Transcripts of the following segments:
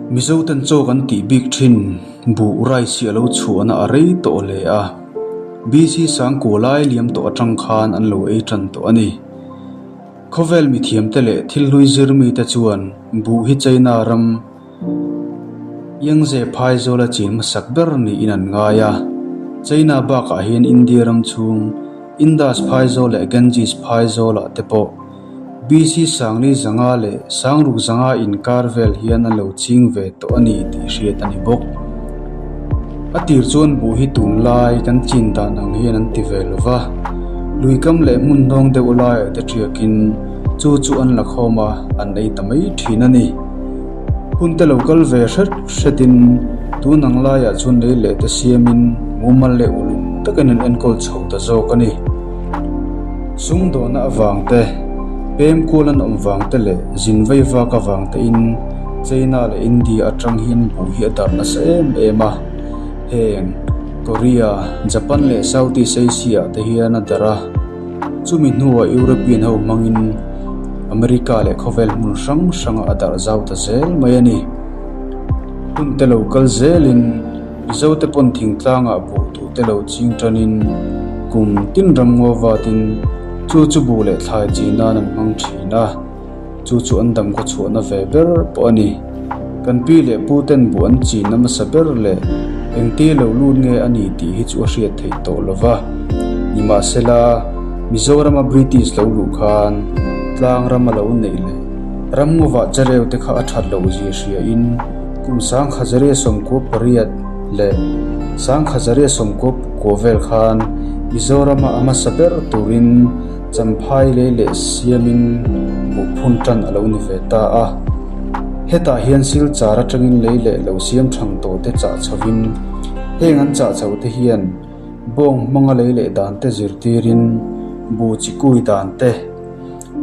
Mizoten chaw kan tih bik thin buh rice hi a lo chhuahna a rei tawh hle a, BC sangkua lai liam tawh atang khan an lo ei tan tawh a ni. Khawvel mithiamte leh thil hlui zir mite chuan buh hi China ram Yangtze phaizawl a chin hmasak ber niin an ngai a. China bakah hian India ram chhung Indus phaizawl leh Ganges phaizawlah te pawh BC Sangli zanga leh Sangruk zanga inkar vel hian an lo ching ve tawh a ni tih hriat a ni bawk. A tir chuan buh hi tunlai kan chin dan ang hian an ti ve lo va, luikam leh hmun hnawng deuh laiah te ṭiakin chu chu an la khawm a, an ei ta mai ṭhin a ni. Hun te lo kal ve hret hretin tun ang laiah chuan lei leh te siamin mumal leh uluk takin an enkawl chho ta zawk a ni. Sumdawhna avang te, pem kual an awm vang te leh zin vei vak avang tein China leh India atang hian buh hi a darh nasa em em a. Heng, Korea, Japan leh Southeast Asia ah te hian a darh a. Chumi hnuah European ho hmangin America leh khawvel hmun hrang hrangah a darh zau ta zel mai a ni. Hun te lo kal zelin Mizote pawn thingtlangah buh duh te lo ching tanin kum tin ram ngaw vatin chu chu buh leh thlai chi nan an hmang thin a, chu chu an dam khaw chhuahna ve ber pawh a ni. Kan pi leh pu ten buh an chin hmasa ber leh engti lo lut nge a ni tih hi chu a hriat theih tawh lo va. Nimahsela, Mizorama British lo luh khan tlang rama lo neih leh ramngawah chereu te kha a that loh zia hriain kum sangkhazaria 18 leh sangkhazaria 19 kua vel khan Mizorama a hmasa ber turin Champhai lei leh siamin buh phun tan a lo ni ve ta a. Hetah hian Silchar atangin lei leh lo siam thang tawh te chah chhovin heng an chah chho te hian bawng hmanga lei leh dan te zirtirin buh chi kui dan te,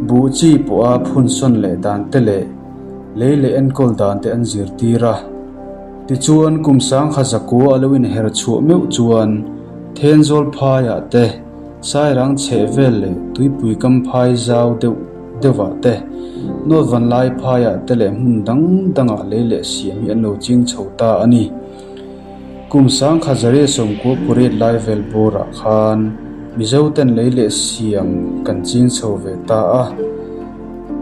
buh chi pawha phun sawn leh dan te leh lei leh enkawl dan te an zirtir a. Tichuan kum sangkha zakua a lo inher chhuah meuh chuan Thenzawl phaiah te, Sairang chheh vel leh tuipui kam phai zau deuh deuhah te, North Vanlai phaiah te leh hmun dang dangah lei leh siam hi an lo ching chho ta a ni. Kum sangkhat zaria sawmkua puriat lai vel bawrah khan Mizo ten lei leh siam kan ching chho ve ta a.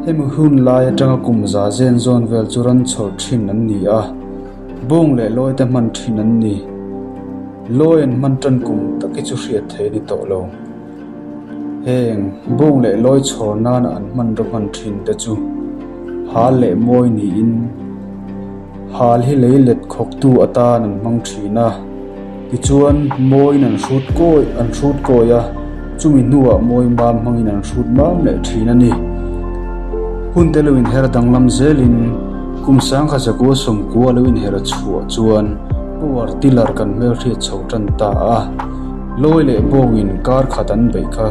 Hemi hun lai atanga kum za zen zawn vel chu ran chhawr thin an ni a, bawng leh lawi te hman thin an ni. Lawi an hman tan kum tak hi chu hriat theih a ni tawh lo. Heng bawng leh lawi chhawr nana an hmanraw hman thin te chu hal leh mawi niin hal hi lei let khawktu atan an hmang thin a. Tichuan mawiin an hrut kawi an hrut kawi a, chumi hnuah mawi mam hmangin an hrut mam leh thin a ni. Hun te lo inher danglam zelin kum sangkhat zakua sawmkua lo inher chhuah chuan Power tiller kan hmelhriat chho tan ta a, lawi leh bawngin kar khat an beih kha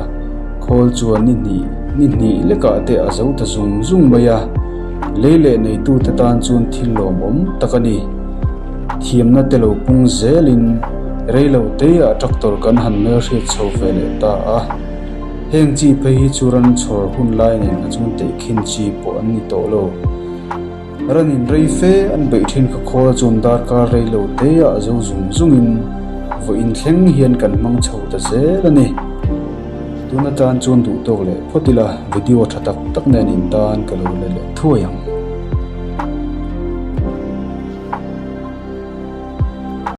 khawl chuan ni hnih ni hnih lekah te a zo ta zung zung mai a, lei leh neitute tan chuan thil lawmawm tak a ni. Thiamna te lo pung zelin rei lo teiah tractor kan han hmelhriat chho ve leh ta a, heng chi phei hi chu ran chhawr hun lai nen kha chuan tehkhin chi pawh an ni tawh lo. Ranin rei fe an beih thin kha khawl chuan darkar rei lo te ah zo zung zungin vawiin thleng hian kan hmang chho ta zel a ni. Tun atan chuan duh tawk leh phawt ila video tha tak tak nen in tan ka lo la leh thuai ang.